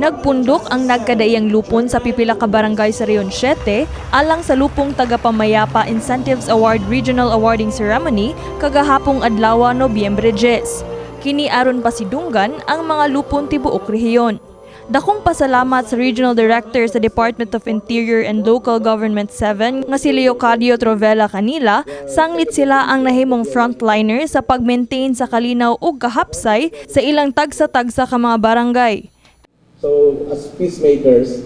Nagpundok ang nagkadaiyang lupon sa pipila ka barangay sa Rehiyon 7 alang sa Lupong Tagapamayapa Incentives Award Regional Awarding Ceremony kagahapong adlaw, Nobyembre 10. Kini aron pasidunggan ang mga lupon tibuok rehiyon. Dakong pasalamat sa Regional Director sa Department of Interior and Local Government 7 nga si Leocadio Trovela kanila, sanglit sila ang nahimong frontliner sa pag-maintain sa kalinaw ug kahapsay sa ilang tagsa-tagsa ka mga barangay. So, as peacemakers,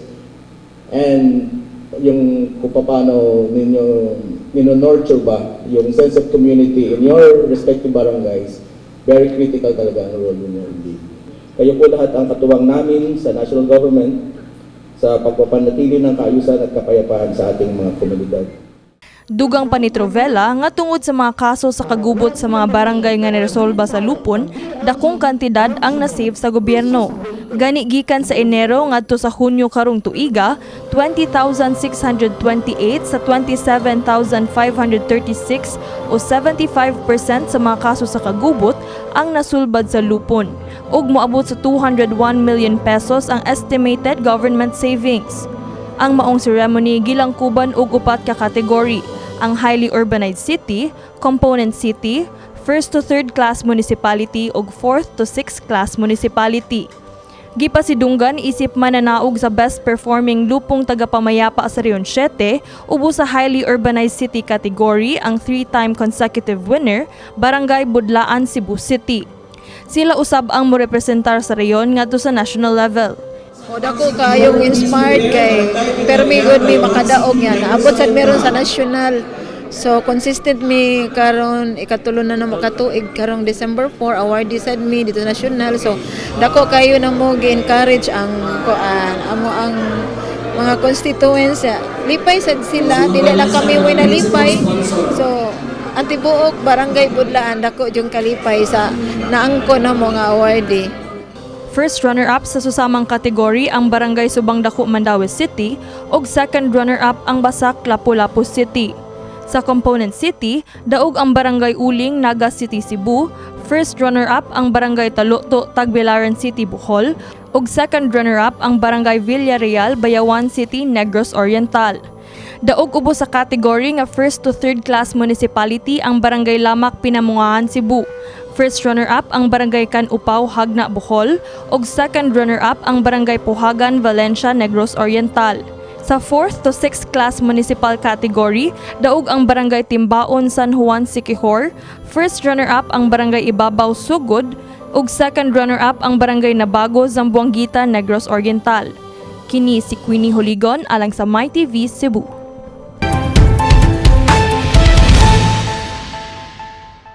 and yung kung paano ninyo nino-nurture ba yung sense of community in your respective barangays, very critical talaga ang role ninyo indeed. Kayo po lahat ang katuwang namin sa national government sa pagpapanatili ng kaayusan at kapayapaan sa ating mga komunidad. Dugang pa ni Trovela nga tungod sa mga kaso sa kagubot sa mga barangay nga niresolba sa lupon, dakong kantidad ang nasave sa gobyerno. Gani gikan sa Enero ngadto sa Hunyo karong tuiga, 20,628 sa 27,536 o 75% sa mga kaso sa kagubot ang nasulbad sa lupon ug moabot sa ₱201 million ang estimated government savings. Ang maong ceremony gilangkuban og upat ka kategory: ang highly urbanized city, component city, first to third class municipality ug fourth to sixth class municipality. Gipasidunggan isip mananaog sa best performing lupong tagapamayapa sa Rehiyon 7 ubo sa highly urbanized city category ang three-time consecutive winner, Barangay Budlaan, Cebu City. Sila usab ang morepresentar sa rehiyon ngadto sa national level. O dako kayong inspired kay permi gud mi makadaog yan. Naabot sad meron sa national. So consistent mi karon, ikatulo na na makatuig karong December 4, awardee sad mi dito national. So dako kayo na mo gi-encourage ang kuan amo ang mga constituents. Lipay sad sila, dili lang kami way nalipay. So ang tibuok Barangay Budlaan dako jung kalipay sa naangko na mo nga awardee. First runner-up sa susamang kategory ang Barangay Subang Dako, Mandaue City ug second runner-up ang Basak, Lapu-Lapu City. Sa component city, daog ang Barangay Uling, Naga City, Cebu, first runner-up ang Barangay Taluto, Tagbilaran City, Bohol, ug second runner-up ang Barangay Villareal, Bayawan City, Negros Oriental. Daog ubo sa category nga first to third class municipality ang Barangay Lamac, Pinamungajan, Cebu. First runner-up ang Barangay Can-upaw, Jagna, Bohol ug second runner-up ang Barangay Puhagan, Valencia, Negros Oriental. Sa fourth to sixth class municipal category, daog ang Barangay Timbaon, San Juan, Siquijor, first runner-up ang Barangay Ibabaw, Sugod, ug second runner-up ang Barangay Nabago, Zamboanguita, Negros Oriental. Kini si Queenie Holigon alang sa MyTV Cebu.